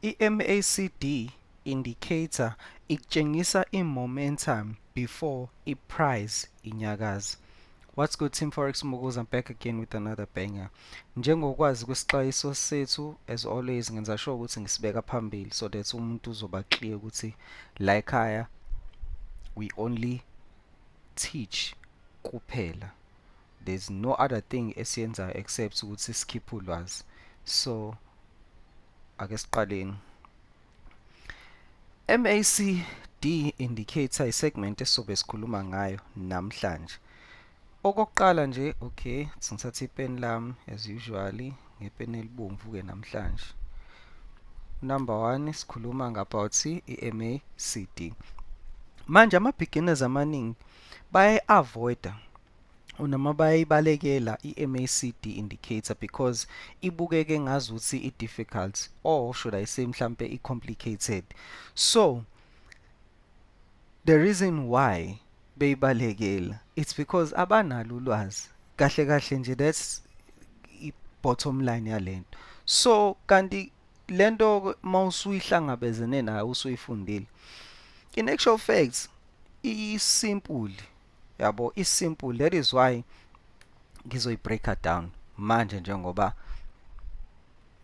I-MACD indicator ikutshengisa i-momentum before i-price inyakaza. What's good, Team Forex Moguls? I'm back again with another banger. Njengokwazi kwesixwayiso sethu, as always ngenza sure ukuthi ngisibeka phambili so that umuntu uzoba clear ukuthi la ekhaya we only teach kuphela. There's no other thing esiyenzayo except ukuthi sikhiphe ulwazi. So ake siqaleni. MACD indicator, isegment esizobe sikhuluma ngayo namhlanje. Okokuqala nje, okay, ngithatha ipeni lami as usually, ngepeni elibomvu ke namhlanje. Number 1, sikhuluma about i-MACD. Manje ama beginners amaningi bayayi-avoida noma bayayibalekela i-MACD indicator because ibukeke ngazuthi i-difficult, or should I say mhlampe i-complicated. So the reason why beyibalekela, it's because abanalo ulwazi kahle kahle nje. That's i-bottom line yalento. So kanti lento mawusuyihlangabezene nayo, usuyifundile, in actual facts i-simple yabo, i-simple. That is why ngizoyi-breaka down manje njengoba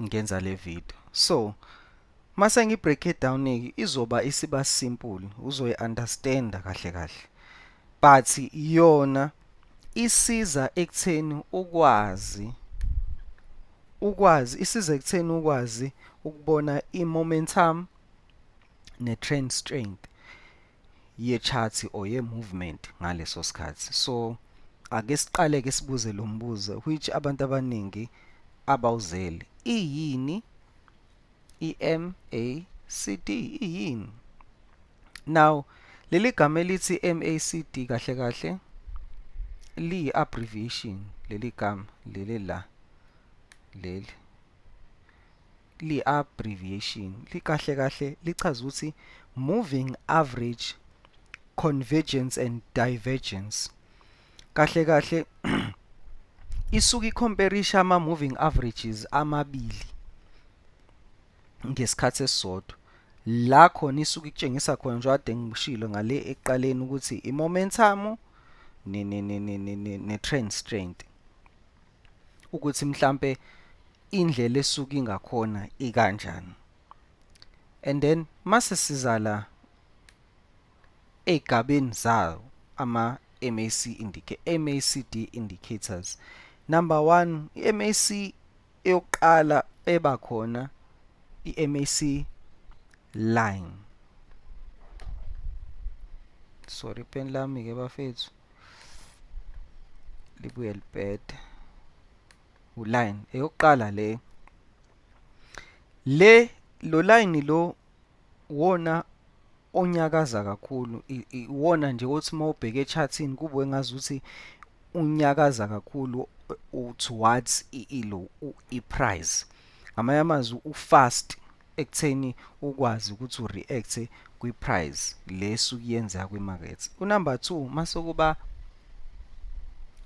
ngenza le video. So mase ngi-break it down ke, izoba isiba simple, uzoyi-understanda kahle kahle. But yona isiza ekutheni ukwazi isiza ekutheni ukwazi ukubona i-momentum ne-trend strength ye-chart or ye-movement ngaleso sikhathi. So ake siqale ke sibuze lo mbuzo which abantu abaningi abawuzele: iyini i-MACD? Iyini? Now, leli gama elithi MACD kahle kahle liyi-abbreviation. Leli gama leli la, leli li-abbreviation, likahle kahle lichaza ukuthi moving average convergence and divergence. Kahle kahle isuke icomparisha ama moving averages amabili ngesikhathi esisodwa. La khona isuke ikutshengisa khona, njengoba kade ngishilo ngale ekuqaleni, ukuthi i-momentum ne-trend strength, ukuthi mhlambe indlela esuke ingakhona ikanjani. And then mase siza la ey'gabeni zawo ama MACD indicators, number 1, i-MAC eyokuqala eba khona, i-MAC line. Sorry, pen lami ke bafethu libuye libhede. Uline eyokuqala le lo line lo wona onyakaza kakhulu, iwona nje othi mawubheka echartini kube ngazuthi unyakaza kakhulu towards ilo i-price. Ngamanye amazwi, ufast ekutheni ukwazi ukuthi ureact kwi-price le esuke yenzeka kwi-market. Unumber 2 mase kuba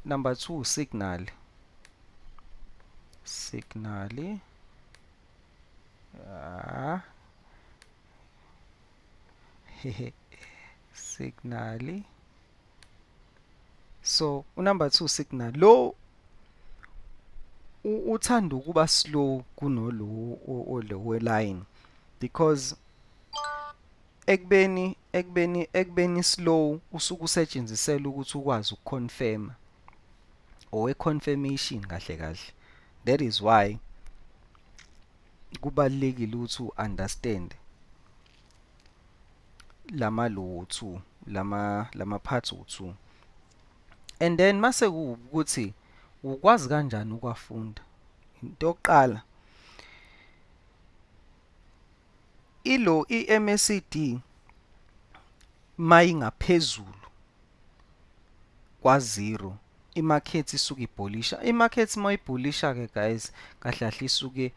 number 2, signal, ah, signal. So unumber 2 signal lo uthanda ukuba slow kunolo lo we-line because ekubeni slow usuke usetshenzisela ukuthi ukwazi ukuconfirm or confirmation kahle kahle. That is why kubalulekile ukuthi u-understand lama lo 2, lama parts u2. And then mase kuwukuthi ukwazi kanjani ukwafunda, into yokuqala, ilo iMACD mayingaphezulu kwa 0, imarket isuke ibhulisha. Imarket mayibhulisha ke guys, kahle kahle isuke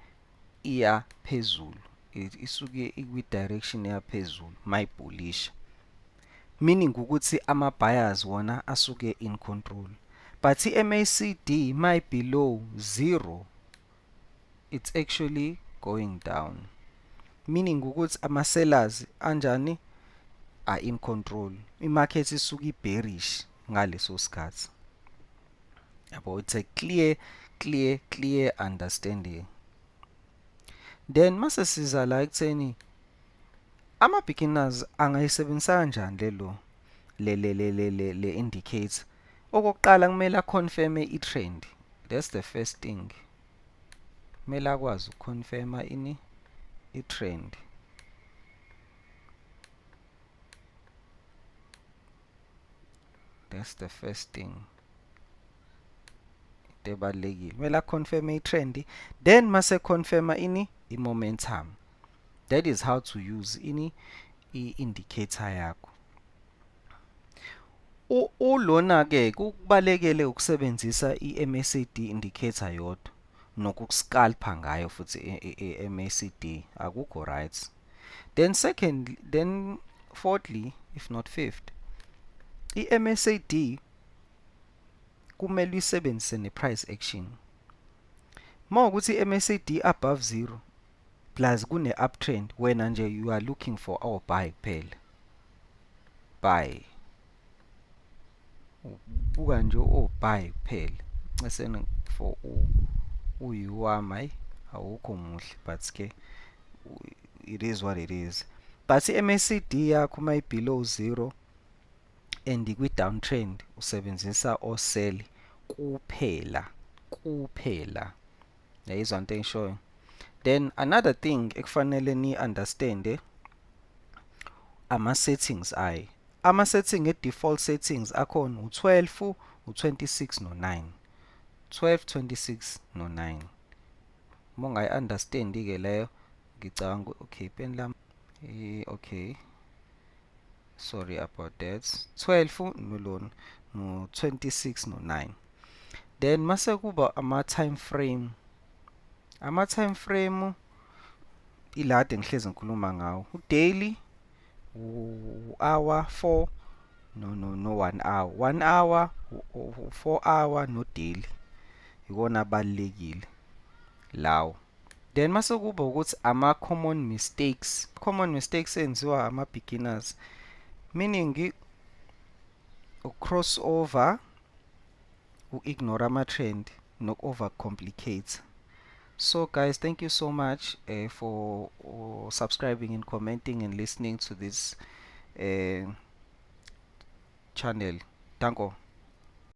iya phezulu, isuke ikwi direction yaphezulu mayibhulisha, meaning ukuthi ama buyers wona asuke in control. But i-MACD may below 0, it's actually going down. Meaning ukuthi ama-sellers anjani? Are in control. I-market isuke i-bearish ngaleso sikhathi, yabo. It's a clear, clear, clear understanding. Then mase siza la ekutheni ama-beginners angayisebenzisa kanjani lelo le le le le le le indicator. Okokuqala, kumele a-confirm i-trend. That's the first thing. Kumele akwazi uku-confirma ini? I-trend. That's the first thing, into ebalulekile. Kumele a-confirm i-trend, then mase confirma ini? I-momentum. That is how to use ini? I-indicator yakho. Ulona-ke kubalekele ukusebenzisa i-MACD indicator yodwa nokuku-scalpa ngayo futhi i-MACD, akukho right. Then second, then fourthly, if not fifth, i-MACD kumele uyisebenzise ne-price action. Uma ukuthi i-MACD above zero plus kune-uptrend, wena nje you are looking for our buy kuphela, buy. Ubuka nje o-buy kuphela ncesene for uyiwami. Hayi, awukho muhle, but ke it is what it is. But i-MACD yakho uma below zero and kwi-downtrend, usebenzisa o-sell kuphela kuphela. Yayizwa into engishoyo? Then another thing ekufanele ni-understand, ama-settings ayi ama-setting, e-default settings akhona u-12, u-26 no-9. 12, 26 no-9. Uma ungayi-understand-ke leyo, ngicabanga, okay, pen lami, okay, sorry about that. 12 nolona no-26 no-9. Then mase kuba ama-time frame. Ama-time frame ilade ngihlezi ngikhuluma ngawo, u-daily, u-hour 4 no 1 hour, 1 hour, 4 hour no daily, ikona abalulekile lawo. Then mase kuba ukuthi ama common mistakes, common mistakes enziwa ama beginners, meaning cross over, u-ignore ama-trend noku-overcomplicate. So guys, thank you so much for subscribing and commenting and listening to this channel. Danko.